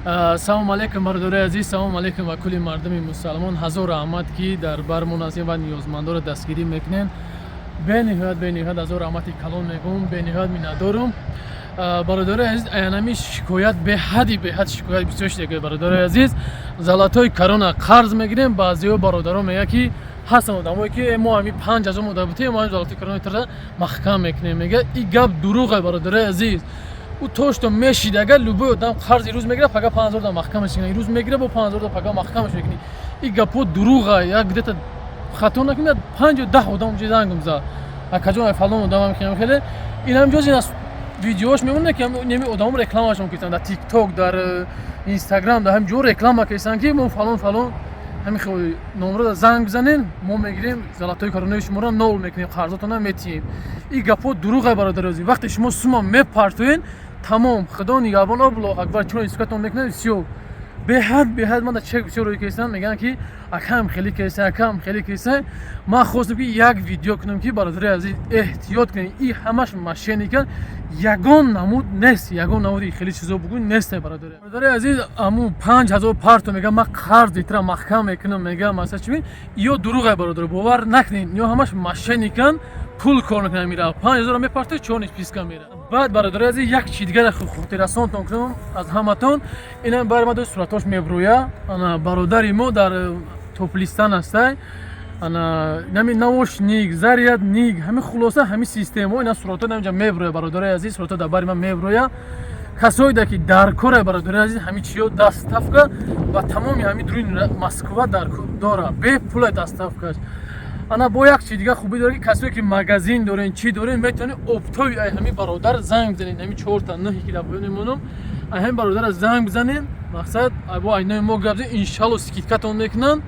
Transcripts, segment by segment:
Салому алейкум, бародарои азиз, салому алейкум ва кулли мардуми мусалмон. Ҳазор раҳмат, ки дар бармон ҳастем ва ниёзмандоро дастгирӣ мекунем. Бениҳоят, бениҳоят ҳазор раҳмати калон мегӯм, бениҳоят миннатдорум. Бародарои азиз, аянами шикоят беҳади беҳад шикоят бисёр шуда. Бародарои азиз, золотой корона қарз мегирем. Баъзеҳо, бародаро, мегӯяд, ки ҳастанд одамое, ки мо ҳами 5000 мода бутем, мо ҳами золотой корона тара маҳкам мекунем, мегӯяд. И гап дурӯғе, бародарои азиз. Ӯ то что мешид, агар любой одам қарз ирӯз мегирад, пага 5000 да маҳкамаш мекунад, ирӯз мегирад, бо 5000 да пага маҳкамаш мекунӣ. И гапҳо дурӯға. Як где-то, хато накунад, панҷу 10 одам ҷи зангм зад: акаҷон, фалон одамам ки хеле инам ҷоз ин аст. Видеош мемонад, ки неми одамон рекламашон карданд дар Тикток, дар Инстаграм, дар ҳамин ҷо реклама карданд, ки мо фалон фалон ҳамин хел номро занг бизанем, мо мегирем, золотой коронаи шуморо нол мекунем, қарзотона метиҳем. И гапҳо дурӯға, бародари азиз. Вақте шумо сума мепартоен, тамом, худо нигаҳбон, Аллоҳ акбар, чуно истифодатон мекунад. Всё, беҳад, беҳад ман дар чек бисёр рӯй кестам, мегӯянд, ки акам хеле кеса, акам хеле кеса. Ман хостам, ки як видео кунам, ки, бародари азиз, эҳтиёт кунед. И ҳамаш мошенника, ягон намуд нест, ягон намуди хеле чизо бугӯ нест. Бародари азиз, аму 5000 парто, мегӯям, ман қарз итра маҳкам мекунам, мегӯям, масалан, чи ё дурӯғе, бародар, бовар накунед. Ё ҳамаш мошенникан, пул кор мекунад, мера 5000 мепарто, чорни списка мера. Баъд, бародари азиз, як чи дигар хотиррасонтон кунам аз ҳаматон. Инам бар ма суратош мебрӯя. Ана бародари мо дар топлистан ҳастай. Ана нами наушник, зарядник, ҳами хулоса, ҳами системао, ина суратҳо наминҷа мебрӯя. Бародари азиз, суратҳо дар бари ман мебрӯя. Касоида ки дар кора, бародари азиз, ҳами чиё доставка ба тамоми ҳами дуруни Москва дар дора, бепула доставкаш. Ана бо як чи дигар хубӣ дорад, ки касое ки магазин дорен, чӣ дорен, метавонед оптовый ай ҳами бародар занг бизанед. Ҳами чорта нӯҳи ки дар поён мемонам, ай ҳами бародара занг бизанед. Мақсад, бо айнои мо гап занед, иншалло, скидкатон мекунанд.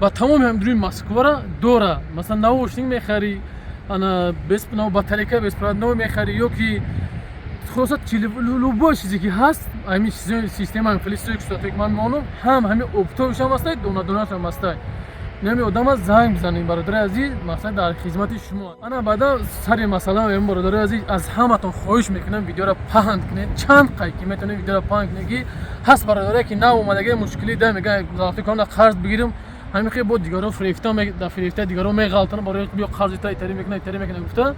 Ба тамоми ҳами дуруни Москвара дора. Масалан, наушник мехарӣ, ана батарейка беспроводной мехарӣ, ё ки хулоса любой чизе ки ҳаст, ҳамин система, ҳами хеле чизое ки суратое ки ман мемонам, ҳам ҳами оптовишам ҳастай, дона-донашам ҳастай. Нами одама занг бизанед, бародари азиз, мақсад, дар хизмати шумо. Ана баъда сари масъала ем, бародари азиз, аз ҳаматон хоҳиш мекунам, видеоро паҳн кунед. Чанд қай ки метавонед, видеоро паҳн кунед, ки ҳаст бародаре, ки нав омадаги, мушкилӣ да, мега, золотой корона қарз бигирам. Ҳамин хел бо дигаро фирефта, дар фирефта дигаро меғалтана, барои биё қарзи та итари мекунад, итари мекунад гуфта.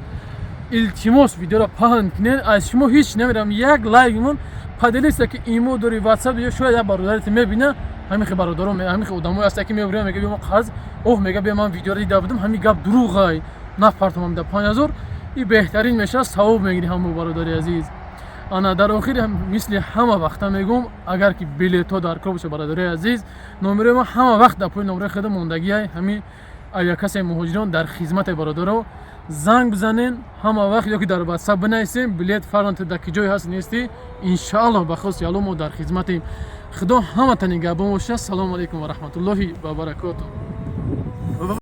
Илтимос, видеоро паҳн кунед. Аз шумо ҳеҷ намерам, як лайкмон, поделиться, ки имо дори, Ватсап, ё шояд як бародарете мебина. Ҳамин хел бародаро, ҳамин хел одамое ҳаста, ки мебурям, мега, биё мо қарз, оҳ, мега, биё, ман видеоро дида будам, ҳамин гап дурӯғай, напартомам да 5000. И беҳтарин мешавад, савоб мегирӣ ҳамо, бародари азиз. Ана дар охир, мисли ҳама вақта мегӯм, агар ки билетҳо дар кор боша, бародари азиз, номерои ма ҳама вақт дар пои номерои худа мондагиай. Ҳамин авиакассаи муҳоҷирон дар хизмати бародаро. Занг бизанен ҳама вақт ё ки дар Ватсап бинависем. Билет фарзан дар ки ҷое ҳаст, нестӣ, иншааллоҳ, ба хости Алло мо дар хизматем. Худо ҳамата нигаҳбон бошад. Салому алайкум ва раҳматуллоҳи ва баракоту.